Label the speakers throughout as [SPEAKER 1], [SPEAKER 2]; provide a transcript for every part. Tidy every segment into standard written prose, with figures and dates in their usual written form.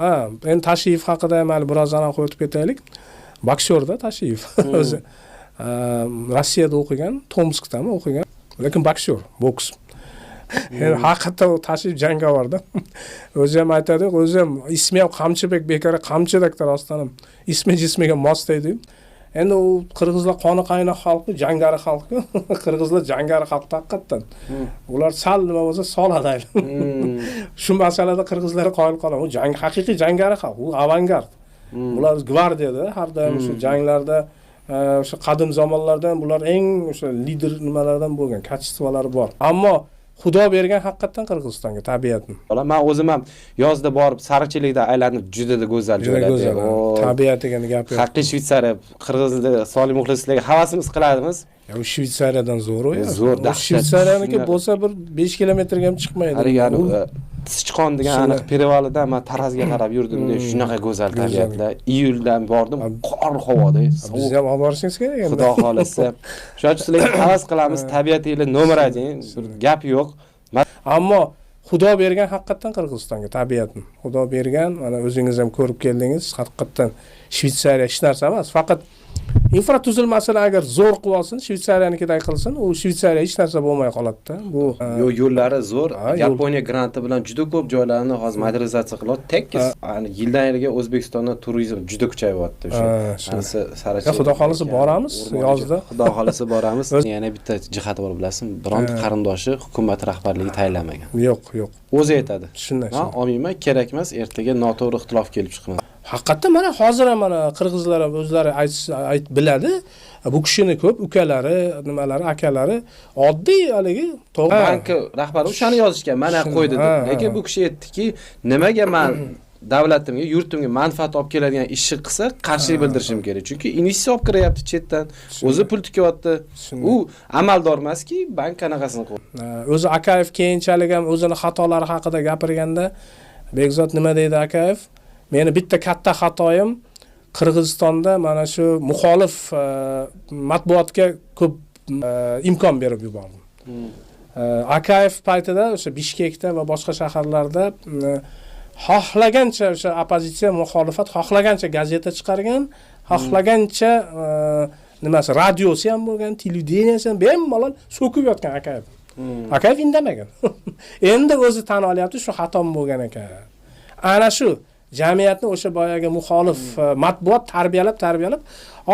[SPEAKER 1] Ha, endi Tashiyev haqida ham hali biroz anaqa o'tib ketaylik. Boksyorda Tashiyev o'zi. Rossiyada o'qigan, Tomskdami o'qigan, lekin boksyor, boks. Endi haqiqatdan u Tashiyev jangovarda. O'zi ham aytadi, o'zi ham ismi ham Qamchibek, bekor Qamchibekda rostdan ham ismi jismiga mos deydi. Endi u qirg'izlar qoni qaynoq xalqi, jangari xalqi. Qirg'izlar jangari xalq haqiqatdan. Ular sal nima bo'lsa soladi. Shu masalada qirg'izlar qoyil qolaman. U jang, haqiqiy jangari xalq, u avangard. Bular gvardiyada har doim o'sha janglarda, o'sha qadim zamonlarda ham bular eng o'sha lider nimalardan bo'lgan, качество lari bor. Ammo Xudo bergan haqiqatdan Qirg'izistonga tabiatni.
[SPEAKER 2] Man o'zim ham yozda borib Sarichilikda aylanib, juda go'zal
[SPEAKER 1] Juda
[SPEAKER 2] joylar.
[SPEAKER 1] go'zal. Tabiat degan gap yo'q.
[SPEAKER 2] Haqiqiy Shvetsariya. Qirg'izda soliy muxlislarga havasimiz qiladimiz.
[SPEAKER 1] Ya, u Shvetsariyadan zo'r u.
[SPEAKER 2] Zo'r, dahshat,
[SPEAKER 1] Shvetsariyaniki
[SPEAKER 2] shunaqa.
[SPEAKER 1] bo'lsa bir 5 kilometrga ham chiqmaydi.
[SPEAKER 2] Haligi Sichqon degan
[SPEAKER 1] Shunday.
[SPEAKER 2] aniq перевал idan man Tarazga qarab yurdim, shunaqa go'zal
[SPEAKER 1] Go'zal.
[SPEAKER 2] tabiatlar. Iyuldan bordim, qor havoda, sovuq.
[SPEAKER 1] Bizni ham olib borishingiz kerak endi.
[SPEAKER 2] Xudo xohlasa. Shuning uchun sizlarga havas qilamiz, tabiatinglar nomer один, bir gap yo'q.
[SPEAKER 1] Ammo Xudo bergan haqiqatdan Qirg'izistonga tabiatni. Xudo bergan, mana o'zingiz ham ko'rib keldingiz, haqiqatdan Shvetsariya hech narsa emas. Faqat infratuzilmasini agar zo'r qilib olsin, Shvetsariyanikiday qilsin, u Shvetsariya hech narsa bo'lmay qoladida. Bu
[SPEAKER 2] Yo, yo'llari zo'r.
[SPEAKER 1] Ha, yo'l.
[SPEAKER 2] Yaponiya granti bilan juda ko'p joylarni hozir modernizatsiya qilyapti. Tekis yildan yilga O'zbekistonda turizm juda kuchayyapti o'sha.
[SPEAKER 1] Ha, shunday.
[SPEAKER 2] Anisi Sarichilik
[SPEAKER 1] Ya, Xudo xohlasa boramiz
[SPEAKER 2] o'rmon
[SPEAKER 1] yozda.
[SPEAKER 2] Xudo xohlasa boramiz. Yana bitta jihati bor, bilasizmi? Bironta qarindoshi hukumat rahbarligi tayinlamagan.
[SPEAKER 1] Yo'q, yo'q.
[SPEAKER 2] O'zi aytadi.
[SPEAKER 1] Shunday.
[SPEAKER 2] Man olmayman, kerak emas, ertaga noto'g'ri ixtilof kelib chiqmasin.
[SPEAKER 1] Haqiqatdan mana hozir ham mana qirg'izlar ham o'zlari ayt biladi. Bu kishini ko'p ukalari, nimalari, akalari oddiy haligi to'g'ri.
[SPEAKER 2] Banki rahbari o'shani yozishgan, mana qo'ydi deb. Lekin bu kishi aytdiki, nimaga man davlatimga, yurtimga manfaat olib keladigan ishni qilsa, qarshilik bildirishim kerak. Chunki investitsiya olib kiryapti chetdan, o'zi pul tikyapti. U amaldor emaski, bank qanaqasini qilib.
[SPEAKER 1] O'zi Akayev keyinchalik ham o'zini xatolari haqida gapirganda, Bekzod, nima deydi Akayev? Meni bitta katta xatoyim Qirg'izistonda mana shu muxolif matbuotga ko'p imkon berib yubordim. Akayev paytida o'sha Bishkekda va boshqa shaharlarda xohlagancha o'sha oppozitsiya, muxolifat xohlagancha gazeta chiqargan, xohlagancha nimasi, radiosi ham bo'lgan, televideniyasi ham, bemalol so'kib yotgan Akayev. Akayev indamagan. Endi o'zi tan olyapti, shu xatom bo'lgan ekan. Ana shu jamiyatni o'sha boyagi muxolif matbuot tarbiyalab tarbiyalab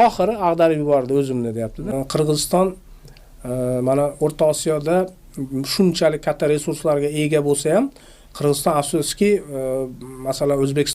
[SPEAKER 1] oxiri ag'darib yubordi o'zimni, deyapti. Qirg'iziston mana O'rta Osiyoda shunchalik katta resurslarga ega bo'lsa ham, Qirg'iziston, afsuski, masalan, O'zbekiston